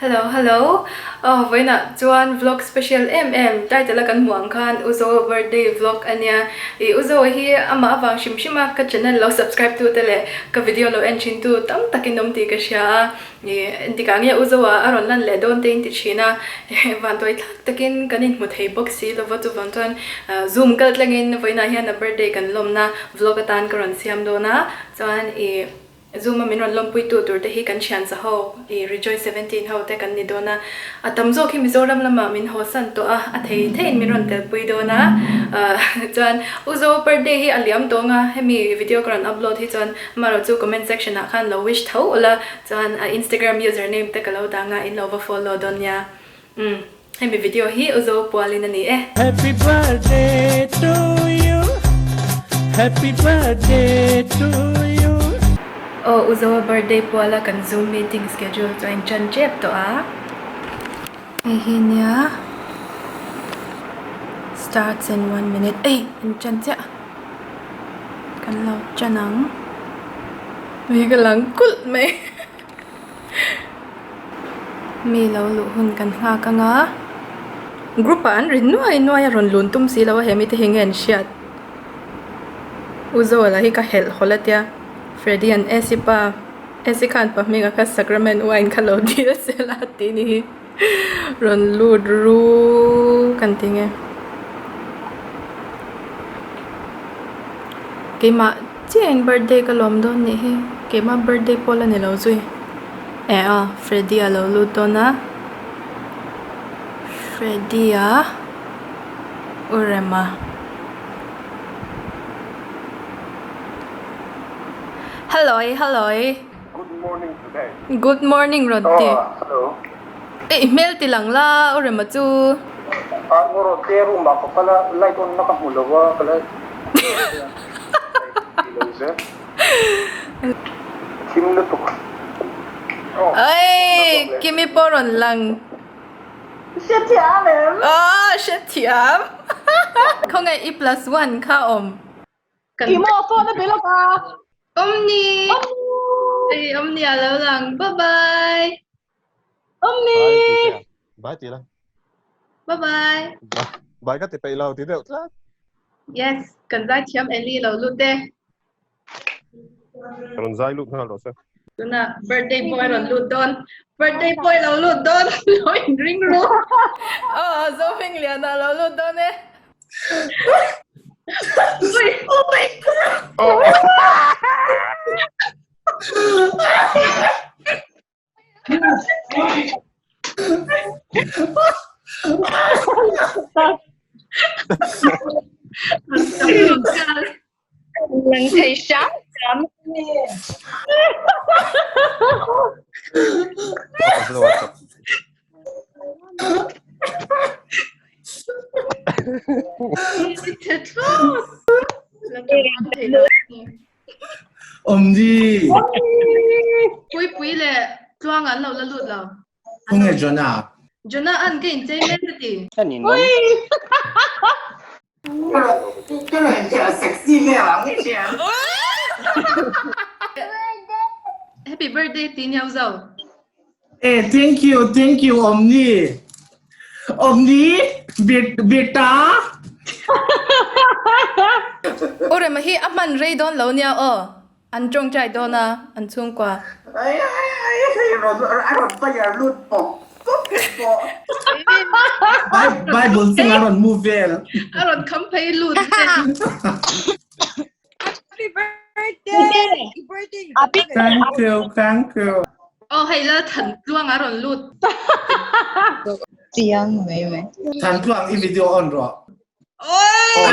Hello hello aw vawiinah chuan vlog special em em title a kan hmuh ang khan U Zoa birthday vlog a nia ih U Zoa hi amah avang hrim hrim a ka channel lo subscribe tu te leh ka video lo en thin tu tam takin awm tih ka hria a ih engtikah nge U Zoa a rawn lan leh dawn te in ti thin a vantuai thlak takin kan inhmu thei bawk si lova chuvang chuan zoom kal tlangin vawiinah hian a birthday kan lawmna vlog atan ka rawn siam dawn a chuan ih Zoom a min rawn lawmpuitu tur te hi kan thian za ho, i Rejoice 17 ho te kan ni dawn a, a tam zawk hi Mizoram lamah min hawsan tawh a, a thei theiin min rawn telpui dawn a, chuan U Zo birthday hi a liam tawng a, hemi video ka rawn upload hi chuan amaherawhchu comment section ah khan lo wish tho ula, chuan a Instagram username te ka lo dang a, in lo va follow dawn nia. Umm hemi video hi U Zo pualin a ni e. Happy birthday to you Happy birthday to you. Aw U Zoa birthday puala kan zoom meeting schedule chu a in tan tep tawh a. Hei hi nia starts in one minute ei in tan chiah kan lo tan ang mi ka lang kulh mai. Mi lo luh hun kan nghak ang a, group ah an ri nuai nuai a rawn lun tum si lo a he mite hi nge an hriat U Zola hi ka helh hawlh a tia Freddy an Esi pa Esi khan pa hming a kha sacrament wine kha lo dil sela tih ni hi rawn lut ru kan ti nge keimah. Chiah in birthday ka lawm dawn nih hi keimah birthday pawh la ni lo zui eh a Freddy a lo lut dawn a Freddy a u Rema hello hello Good morning today. Good morning rawn ti. Oh hello. Eh i hmel ti lang la u Rema chu. Ah ngaw rawn te room ah ka kal a light on na ka hmu lo a ka la ti lo zel. Thim lutuk. Oh. Oi Kimi pawh rawn lang. Hrethiam em? Oh hrethiam. Khawngaih i plus one kha awm. Kan Imo phone a be lawk a. Omni. Ei Omni a lo lang. Bye bye. Omni. Bye ti la. Bye bye. Bye ka ti peih lo ti deuh tlat. Yes, kan zai thiam Eli lo lut e. Rawn zai lut nghal rawh se. Tuna birthday boy rawn lut dawn. Birthday boy lo lut dawn. Lo in ring ru. Oh, Zohming Liana lo lut dawn e. Oh my god. Oh. Lang thei hram hram nge. Awmni. Pui pui le tluang an lo la lut lo. Khawnge Jonah? Jonah an ka inchei mek ka ti. Happy birthday ti niau zo. Eh thank you thank you Omni. Omni beta. Urema hi a hman rei dawn lo nia aw. An tawngtai dawn a, an chhungkua. Ai ai ai hei rawn a rawn fire lut pawp pawp hei pawh. Bible thing a rawn move vel. A rawn kham phei lut vel. Happy birthday! Birthday! Thank you, thank you. Oh hei la than tluang a rawn lut. Chiang mai mai. Than tluang i video on rawh. Oi!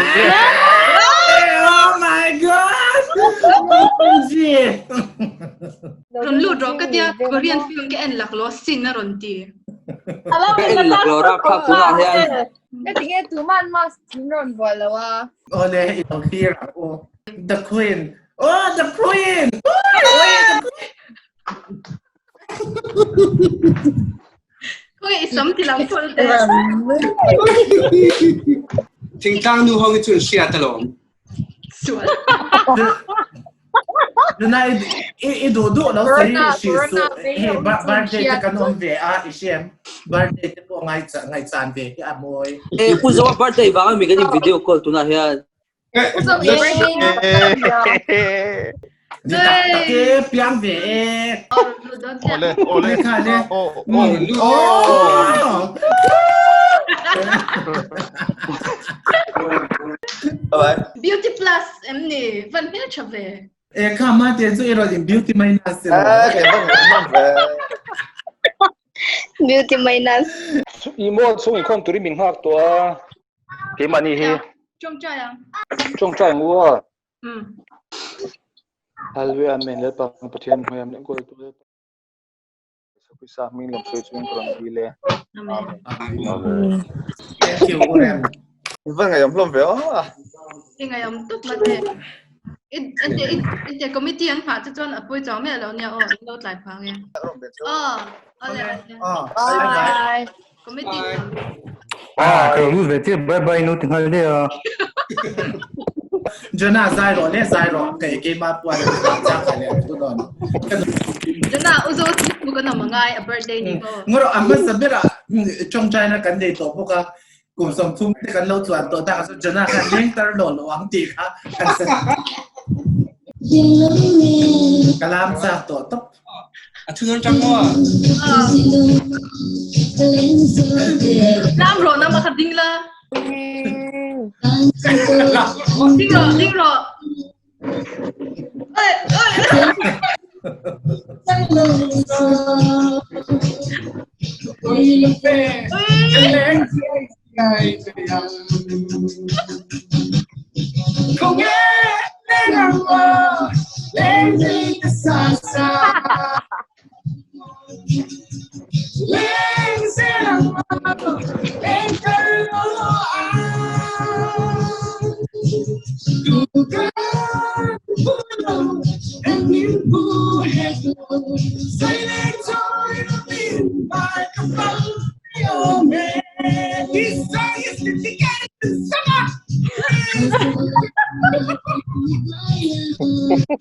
Oh my god! OMG! Rawn lut rawh ka tia Korean film ka en laklawh sin a rawn ti. Ka en laklawh rapthlak tunah hian. Ka ti nge tuman mask min rawn vuah lo a. Awle i lo thlir ang u. The Queen. Oh, the Queen! Oh, the Queen! Khawnge i sam ti lang phawt te. Thingtlang nu ho hi chu an hriat alawm. Sual. Nuna i i duh duh lo sei hri su hei birthday te kan awm ve a i hriam birthday te pawh ngai ngai chan ve hi a mawi. Eh Pu Zoa birthday vang ami kan in video call tunah hian. Pu Zo i birthday Ni tak tak e piang ve e. Ole ole kha le. Oh oh. Beauty plus em ni van hmel tha ve. E kha ma te chu ero in beauty minus se. Eh ke van man ve. Beauty minus. I mo chung i khom turi min ngak to a. Keimahni hi. Tawngtai ang. Tawngtai ang u a. Um. Hallelujah Amen Lalpa kan Pathian hmaiam leh kawl tu Lalpa Krista hming lam sawi chungin ka rawn dil e. Amen. Amen. Thank you Urem. Va ngaiam hlawm ve aw. I ngaiam tawp ma te. I i te committee an phah che chuan a pawi chang miah lo nia aw in lo tlai phang e. Aw awle awle. Bye. Committee. Ah, ka lu ve che bye bye no ti ngal de a. Jona zai ro le zai ro kai ke ma puan cha ka le tu don. Jona uzo tu ka na mangai a birthday ni ko. Ngoro amma sabira chong china kan dei to boka kum som thum te kan lo chuan to ta so Jona khan leng tar lo lo ang ti kha kan sa kalam sa to top. A thu non chang mo. Lam ro na ma kha ding la. Ding ro, ding ro. Oi, oi.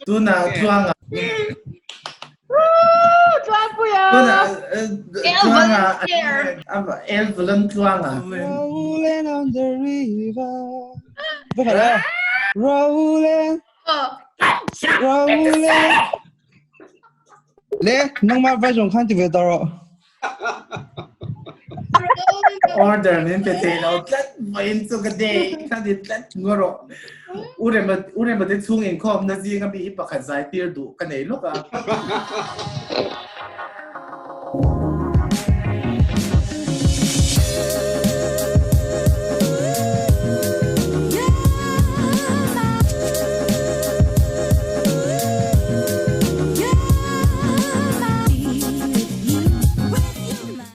Tuna tluanga. Tluangpuia. Tuna tluanga. El volun tluanga. Rolling on the river. Rolling. Rolling. Le, nangmah version khan ti ve ta rawh. Order min pe thei lo tlat vawiin chu ka day ka ti tlat ngaw rawh. U Rema U Rema te chhung inkhawmna zinga mi hi pakhat zai tir duh ka nei lawk a.